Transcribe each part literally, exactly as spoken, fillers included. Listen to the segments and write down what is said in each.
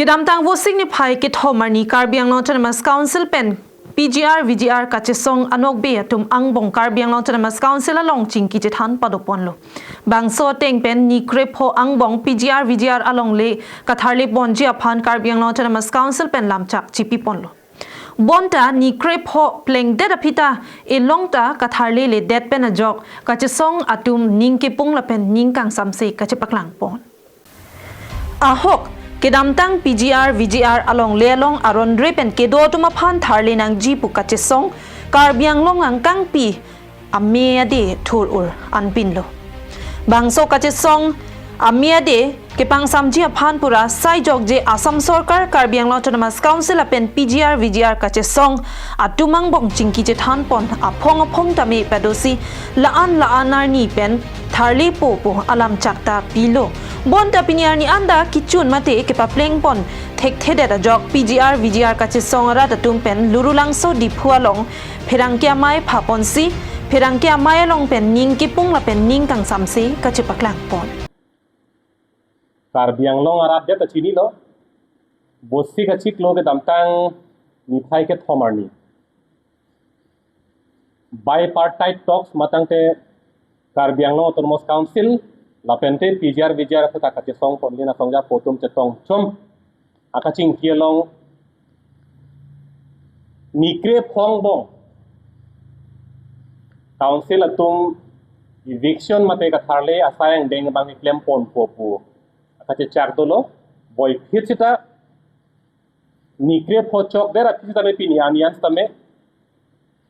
Kedamtang Vosik niphai kethom arni Karbi Anglong Autonomous Council pen P G R V G R kachesong anokbe atum angbong Karbi Anglong Autonomous Council along chingki chethan padoponlo. Bangso ateng pen ni krepho angbong P G R V G R alongle katharle ponji aphan Karbi Anglong Autonomous Council pen lamchak chipiponlo. Bonta ni krepho plengdet aphi ta elong ta katharle ledet pen ajok kachesong atum ning kepung lapen ning kangsamse kachepaklangpon. Ahok, kedamtang P G R V G R alongle along aron re pen kedo atum aphan tharle nangji pu kachesong Karbi Anglong angkangpi ame ade thur-ur anpinlo. Bangso kachesong ame ade kepangsamji aphan pura sai jokje Assam Sorkar, Karbi Anglong Autonomous Council lapen P G R V G R kachesong atum angbong chingki chethanpon aphong aphong tame padosi la-an la-an arni pen tharlepo pu alamchak ta pilo. Bonta pini arni anta kechun mate kepaplengpon thekthedet ajok P G R V G R kachesong arat atum pen Lurulangso Diphu along pherangke amei phaponsi, pherangke amei along pen ning kepung lapen ning kangsamse kachepaklangpon. Karbi Anglong arat det ta chinilo, Vosik achiklo kedamtang niphai kethom arni bipartite talks matangte Karbi Anglong Autonomous Council lapente P G R V G R aphuthak kachesongpon lina songja potum chetong chom akachingki along ni krepho angbong Council atum eviction mate katharle asai angdeng abang keklemponpo pu akachechak dolo. Puvoiphit seta ni krepho chokdet aphi sitame pini arni an sitame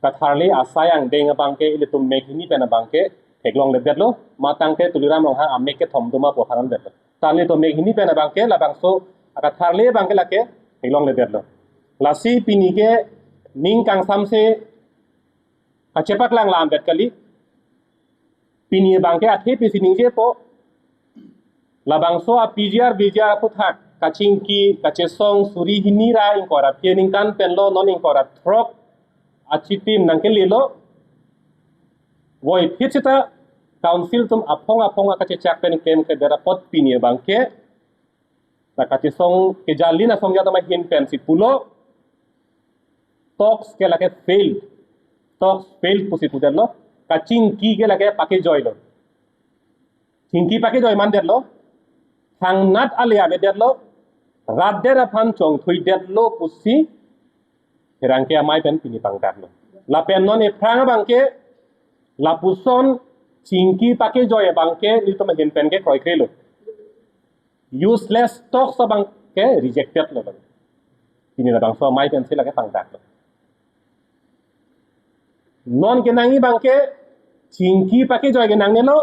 katharle asai angdeng abangke ilitum mek hini pen abangke theklongledetlo, matangte Tuliram Ronghang amek kethom doma pu aphan anvetlo. Tangli to mek hini pen abangke labangso akatharle abangke lake theklongledetlo. Lasi pini ke ning kangsamse kachepaklang la anvet kali. Pini abangke athe pisi ningjepo, labangso a P G R V G R aphuthak kachingki kachesong suri hini ra ingkoi ra phi aningkan penlo non ingkoi ra throk achitim nangkelelo. Puvoiphit seta Council atum aphong aphong akachechak pen klemkledet apot pini abangke la kachesong kejalin asong jatama ahin pensi pulo, talks ke lake failed. Talks failed pusi pudetlo. Kachingki ke lake pakejoilo. Chingki pakejoi mandetlo. Thangnat ale avedetlo. Rat det aphan chongthuidetlo pusi pherangke amei pen pini pangdaklo. Lapen non ephrang abangke lapuson chingki pakejoi abangke nelitum ahin pen ke kroikrelo. Useless talks abangke rejected lo bang. Pini labangso amei pensi lake pangdaklo. Non kenangji abangke chingki pakejoi ke nangnelo,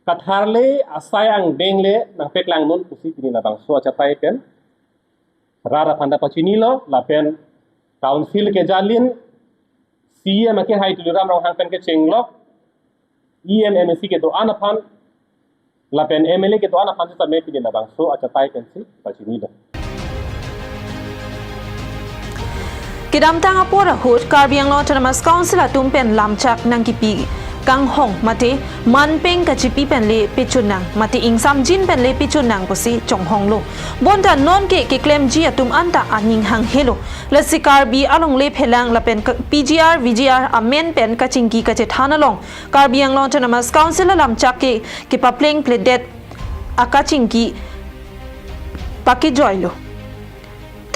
katharle asai angdeng le nangpeklang non pusi pini labangso achatai pen rat aphan ta pachinilo, lapen Council kejalin C E M akehai Tuliram Ronghang pen kechenglok, E M M A C kedo-an aphan lapen M L A kedo-an aphan sitame pini labangso achatai pensi pachinilo. Kedamtang apor ahut Karbi Anglong Autonomous Council atum pen lamchak nangkipi kanghong mate manpeng kachipi pen le pechun nang mate ingsamjin pen le pechun nang pusi chonghonglo. Bonta nonke keklemji atum anta aning hanghelo. Lasi Karbi alongle phelang lapen ka-, P G R V G R amen pen kachingki kachethan along Karbi Anglong Autonomous Council alamchak ke kepaplengpledet akachingki pakejoilo.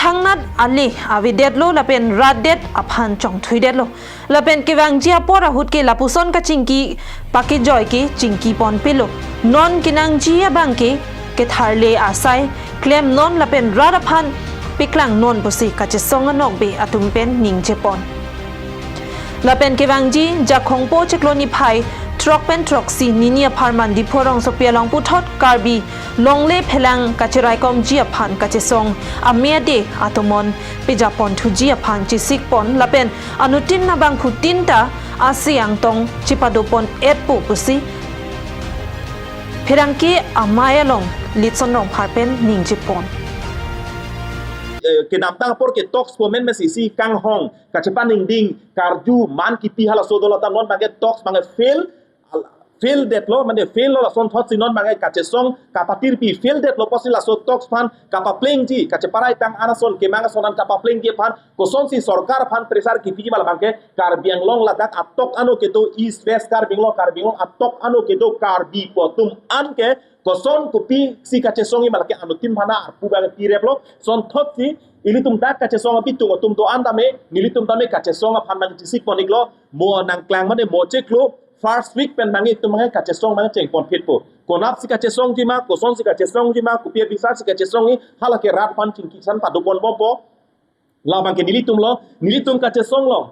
Thangnat ale avedetlo lapen rat det aphan chongthuidetlo. Lapen kevangji apor ahut ke lapuson kachingki pakejoi ke chingkiponpelo. Non kenangji abangke ketharle asai klemnon lapen rat aphan peklangnon pusi kachesong anokbe atum pen ningjepon. Lapen kevangji Jakhongpo chiklo niphai throk pen throksi nini apharman Diphu rongsopi along puthot Karbi longle phelang kacheraikomji aphan kachesong ame ade atomon pejaponthuji aphan chesikpon lapen anuttin abangphutin ta asi angtong chepadopon-etpo pusi pherangke amei along Litson Rongphar pen ningjepon. Eh, kedamtang apor ke talks pu amen pensi isi kanghong, kachepaningding, karju, man kipi halaso dolo ta non abangke talks abangke fail, al-, fail detlo, mane fail lo, lason thotsi non bangke kachesong kapatirpi fail detlo pusi laso talks aphan kapaplengji, kacheparai tang an ason, kemang ason an kapaplengji aphan kosonsi sorkar aphan pressure kipiji ma labangke Karbi Anglong ladak atok ano kedo East West Karbi Anglong, Karbi Anglong atok ano kedo Karbi pu atum an ke koson kopisi kachesongji ma lake anuttin aphan arpu bang pireplo. Lason thotsi ilitum dak kachesong abitung atum do-an tame, nelitum tame kachesong aphan nangchesik pon-iklo, mo nangklang mane mo chiklo first week pen bangke itum bangke kachesong bang chengponphitpo. Konatsi kachesongji ma, kosonsi kachesongji ma, kopi abisarsi kachesongji, halake rat aphan chingki san padopon bompo. Labangke nelitumlo, nelitum kachesonglo.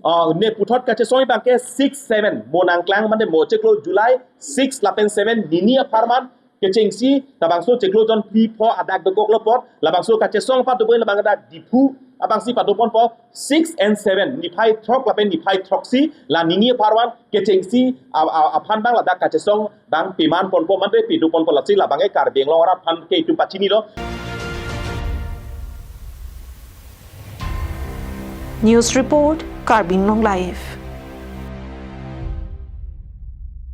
Oh, ne puthot kachesong bangke six seven. Mo nangklang mane mo chiklo July six lapen seven nini apharman kechengsi, labangso chiklo jon phli pho adak dokoklo apot, labangso kachesong padopon labang dak Diphu abangsi padoponpo six and seven, niphai throk lapen niphai throksi, la nini apharman kechengsi a, a, aphan bang ladak kachesong bang piman ponpo mane pido ponpo, lasi labangke Karbi Anglong arat aphan ke itum pachinilo. News report, Karbi Anglong Live.